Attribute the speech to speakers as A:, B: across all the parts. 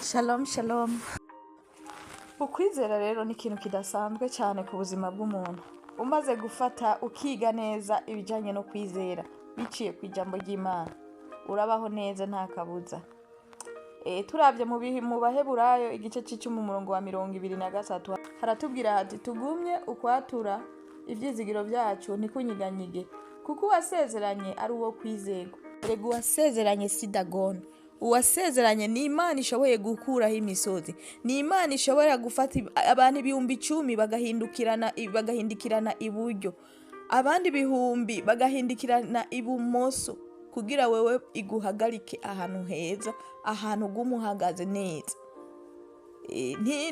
A: Shalom shalom. Ukwizera rero ni ikintu kidasanzwe cyane ku buzima bw'umuntu. Umaze gufata ukiga neza ibijyanye no kwizera biciye ku ijambo ry'Imana, urabaho neza nta kabuza. Turabye mu Baheburayo igice c'icumi umurongo wa 23 haratubwira hati tugumye ukwatura ivyizigiro vyacu ntikunyiganyige kuko uwasezeranye ari uwo kwizerwa. Erega uwasezeranye si Dagoni, uwasezeranye ni Imana ishoboye gukuraho imisozi, ni Imana ishobora gufata abantu 10,000 bagahindukirana iburyo, abandi ibihumbi bagahindukirana ibumoso, kugira wewe iguhagarike ahantu heza, ahantu uguma uhagaze neza.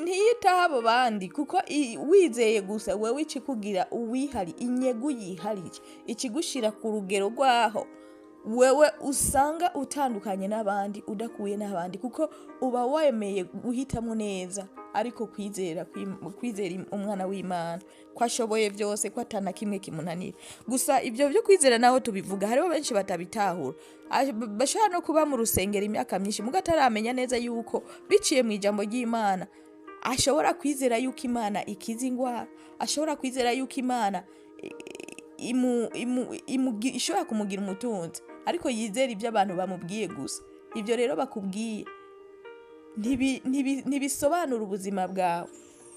A: Ntiyitaho abo bandi kuko wizeye gusa wewe ikikugira uwihari, inyegu yihariye ikigushira ku rugero rwaho wewe usanga utandukanye n'abandi, udakuye n'abandi, kuko uba wemeye guhitamo neza, ariko kwizera umwana w'Imana ko ashoboye byose, ko atana kimwe kimunanira. Gusa ibyo byo kwizera naho tubivuga hariho benshi batabitahura, bashobora no kuba mu rusengero imyaka myinshi mugo ataramenya neza yuko biciye mu ijambo ry'Imana ashobora kwizera yuko Imana ikiza ingwara, ashobora kwizera yuko Imana ishobora kumugira umutunzi, ariko yizera ibyo abantu bamubwiye gusa. Ibyo rero bakubwiye ntibisobanura ubuzima bwawe.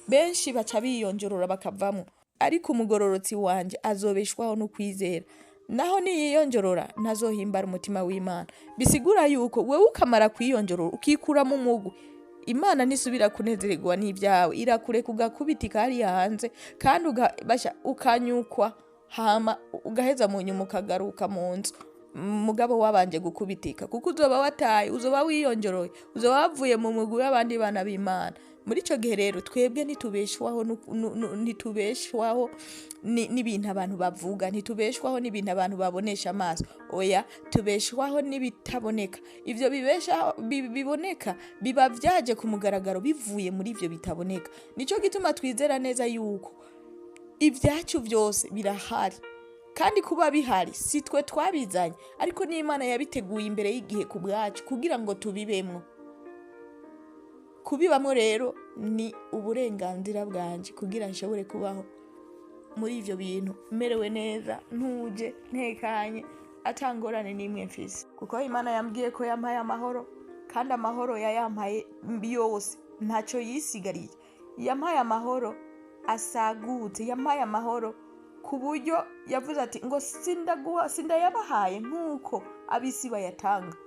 A: Benshi baca biyonjorora bakavamo, ariko umugororotsi wanje azobeshwaho no kwizera, naho niyiyonjorora ntazohimbara umutima w'Imana. Bisigura yuko wewe ukamara kwiyonjorora ukikuramo umugwi, Imana ntisubira kunezererwa n'ibyawe, irakureka ugakubitika hariya hanze, kandi ukanyukwa, hama ugaheza mu nyuma ukagaruka mu nzu mugabo wabanje gukubitika, kuko uzoba wataye, uzoba wiyonjoroye, uzoba wavuye mu mugwi w'abandi bana b'Imana. Muri ico gihe rero twebwe ntitubeshwaho ntitubeshwaho n'ibintu abantu bavuga, ntitubeshwaho n'ibintu abantu babonesha amaso, oya, tubeshwaho n'ibitaboneka. Ivyo biboneka biba vyaje ku mugaragaro bivuye muri ivyo bitaboneka. Nico gituma twizera neza yuko ibyacu byose birahari, kandi kuba bihari si twe twabizanye, ariko n'Imana yabiteguye imbere y'igihe ku bwacu kugira ngo tubibemwo. Kubibamwo rero ni uburenganzira bwanje kugira nshobore kubaho muri ivyo bintu merewe neza, ntuje, ntekanye, atangorane n'imwe mfise, kuko Imana yambwiye ko yampaye amahoro, kandi amahoro yayampaye yose, ntacyo yisigariye. Yampaye amahoro asagutse, yampaye amahoro ku buryo yavuze ati ngo sindayabahaye nk'uko ab'isi bayatanga,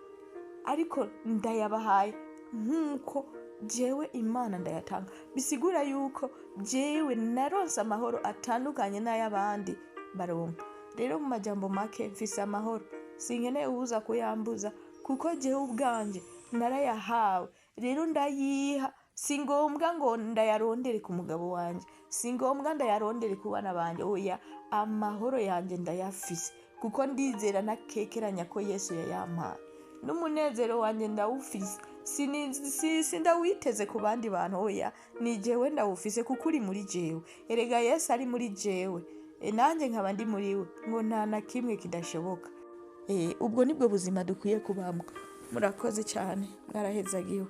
A: ariko ndayabahaye nk'uko jewe Imana ndayatanga. Bisigura yuko jewe naronse amahoro atandukanye n'ay'abandi baronka. Rero mu majambo make mfise amahoro, sinkeneye uwuza kuyambuza, kuko jewe ubwanje narayahawe. Rero ndayiha, si ngombwa ngo ndayarondere ku mugabo wanje, si ngombwa ndayarondere ku bana banje, oya, amahoro yanje ndayafise, kuko ndizera ntakekeranya ko Yesu yayampaye. N'umunezero wanje ndawufise, sindawiteze ku bandi bantu, oya, ni jewe ndawufise kuko uri muri jewe. Erega Yesu ari muri jewe, nanjye nkaba ndi muri we, ngo nta na kimwe kidashoboka. Ubwo nibwo buzima dukwiye kubamwo. Murakoze cyane, mwarahezagiwe.